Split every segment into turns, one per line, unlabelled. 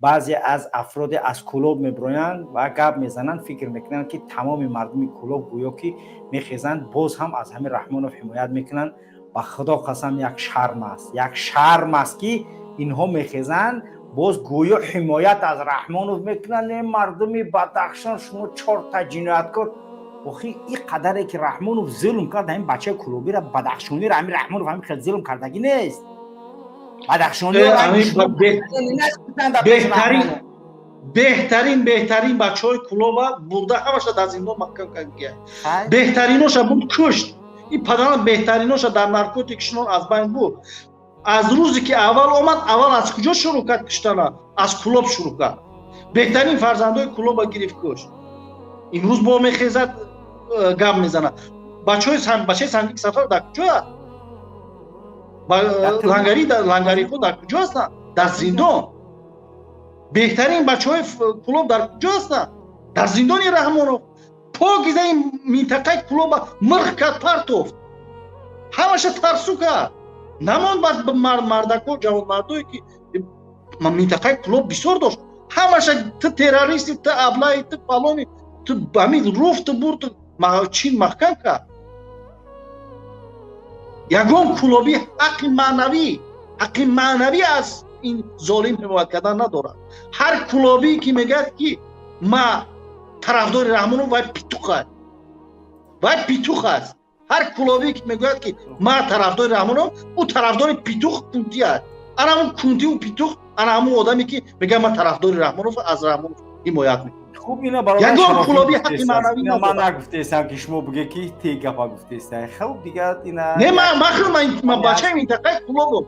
Баъзе аз афроде аз Кӯлоб мебироянд ва гап мезананд, фикр мекунанд, ки тамоми мардуми Кӯлоб гӯё ки мехезанд, боз ҳам аз ҳамин Раҳмонов ҳимоят мекунанд. Ба Худо қасам, як шарм аст, як шарм аст, ки инҳо мехезанд, боз гӯё ҳимоят аз Раҳмонов мекунанд. Е, мардуми Бадахшон, шумо чорта ҷинояткор. Охи, ин қадаре ки Раҳмонов зулм кард, ҳамин бачаи кӯлобира, бадахшонира, ҳамин Раҳмонов ҳамин хел зулм кардагӣ нест.
Беҳтарин, беҳтарин, беҳтарин бачаҳои Кӯлоба бурда, ҳамаша дар зиндон маҳкам кардия. Беҳтариноша бурд, кушт. Ин падарам беҳтариноша дар наркотик шинон, аз байн бурд. Аз рӯзе ки аввал омад, аввал аз куҷо шурӯъ кард куштана? Аз Кӯлоб шурӯъ кард. Беҳтарин фарзандои Кӯлоба гирифт, кушт. Имрӯз бо мехезад, гап мезанад. Бачаҳои, бачаи Сангик Сафар дар куҷо аст? Лангари, лангариҳо дар куҷо ҳастанд? Дар зиндон. Беҳтарин бачаҳои Кӯлоб дар куҷо ҳастанд? Дар зиндони Раҳмонов. Покиза ин минтақаи Кӯлоба мирх кард, партофт, ҳамаша тарсу кард, намонд. Мардако, ҷавонмардое ки минтақаи Кӯлоб бисёр дошт, ҳамаша ту террористи, ту аблаи, ту фалони, ту ҳамин руфту бурд, чин маҳкам кард. Ягон кӯлобӣ ҳаққи маънавӣ, ҳаққи маънавӣ аз ин золим ҳимоят кардан надорад. Ҳар кӯлобӣ ки мегӯяд, ки ма тарафдори Раҳмонов, вай петух аст, вай петух аст. Ҳар кӯлобӣ ки мегӯяд, ки ма тарафдори Раҳмонов, ӯ тарафдори петух, кунтӣ аст. Ана ҳамун кунтиу петух, ана ҳамун одаме ки мегӯяд, ман тарафдори Раҳмонов, аз Раҳмонов ҳимоят мекунам.
Хуб, ина бародар.
Ягон кӯлобӣ ҳаққи маънавӣ.
Ман нагуфтесам, ки шумо буге, ки те гапа гуфтеста. Хуб, дигар ина.
Не, ман бачаи минтақаи Кӯлобам.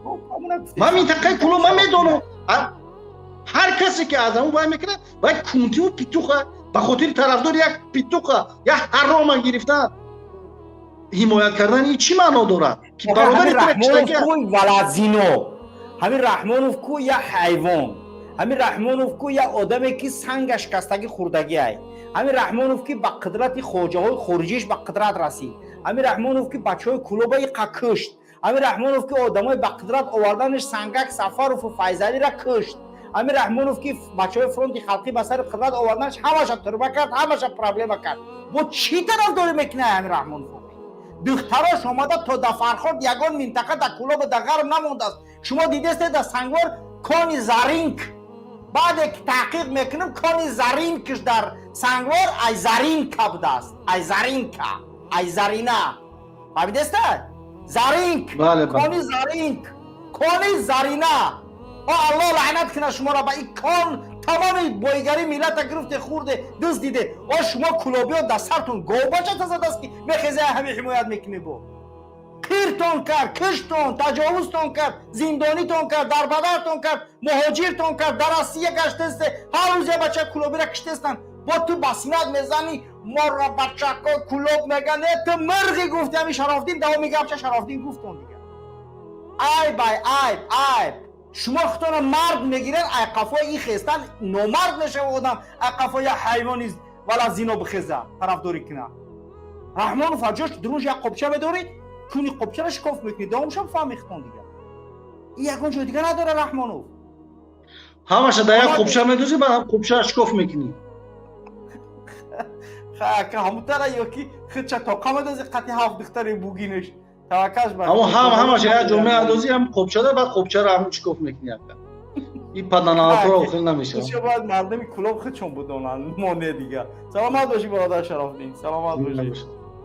Ман минтақаи Кӯлоб, ман медонам. Ҳар касе ки аз ҳамун вай мекунад, вай кунтиву петуха. Ба хотири тарафдори як петуха, як ҳарома гирифтан, ҳимоят кардан, ин чӣ маъно дорад, ки бародари
валазино? Ҳамин Раҳмонов ку як ҳайвон, ҳамин Раҳмонов ку як одаме, ки санга шикастагӣ хӯрдагӣ ай. Ҳамин Раҳмонов, ки ба қудрати хоҷаҳои хориҷиш ба қудрат расид. Ҳамин Раҳмонов, ки бачаҳои Кӯлоба иқа кушт. Ҳамин Раҳмонов, ки одамои ба қудрат оварданаш Сангак Сафарову Файзалира кушт. Ҳамин Раҳмонов, ки бачаҳои Фронти халқӣ ба сари қудрат оварданаш ҳамаша турба кард, ҳамаша проблема кард. Бо чӣ тарафдорӣ мекунад ҳамин Раҳмонов? Духтарош омада то да Фархор, ягон минтақа дар Кӯлоба, дар ғарб намондааст. Шумо дидестед, дар Сангвор кони заринк, баъде ки таҳқиқ мекунем, кони заринкш дар Сангвор ай заринка будааст, ай заринка, ай зарина, фаҳмидеста? Заринк, кони заринк, кони зарина. О, Аллоҳ лаънат кунад шуморо ба ин кон. Тамоми боигарии миллата гирифте, хӯрде, дуздиде. О, шумо кӯлобиё дар сартон говбачата задааст, ки мехезе, ҳами ҳимоят мекунӣ. Бо қиртон кард, киштон, таҷовузтон кард, зиндонитон кард, дарбадартон кард, муҳоҷиртон кард, дар Россия гаштесте, ҳар рӯз я бача кӯлобира киштестанд. Бо ту басинат мезанӣ, моро бачако Кӯлоб меган. Э, ту мирғӣ гуфти. Ҳами Шарофдин давоми гапча Шарофдин гуфтон. Дигар айб, ай айб, айб. Шумо худтонро мард мегиред, ай қафои ин хестан номард мешава одам. Ай қафои як ҳайвони вала зино бихеза, тарафдорӣ куна. Раҳмонов аҷош дуруш як қобча медорӣ, куни қобчаро шикоф мекунӣ. Давомша фаҳми худтон. Дигар ин ягон ҷой дига надора Раҳмонов.
Ҳамаша дар як қобча медозӣ, баъд ҳам қобчаро шикоф мекунӣ.
Ҳамутара ё ки худша тоқа медозӣ, қати ҳафт духтари бугинаш таваккаш бар.
Ҳамо ҳам ҳамаша як ҷо меандозӣ, ҳам қобчада, баъд қобчаро ҳамун шикоф мекунӣ. Ака, ин паданалатро охир намешавад.
Чӣ бояд мардуми Кӯлоб худшон будонанд, мо не. Дига саломат бошӣ, бародар Шарофдин, саломат бошӣ.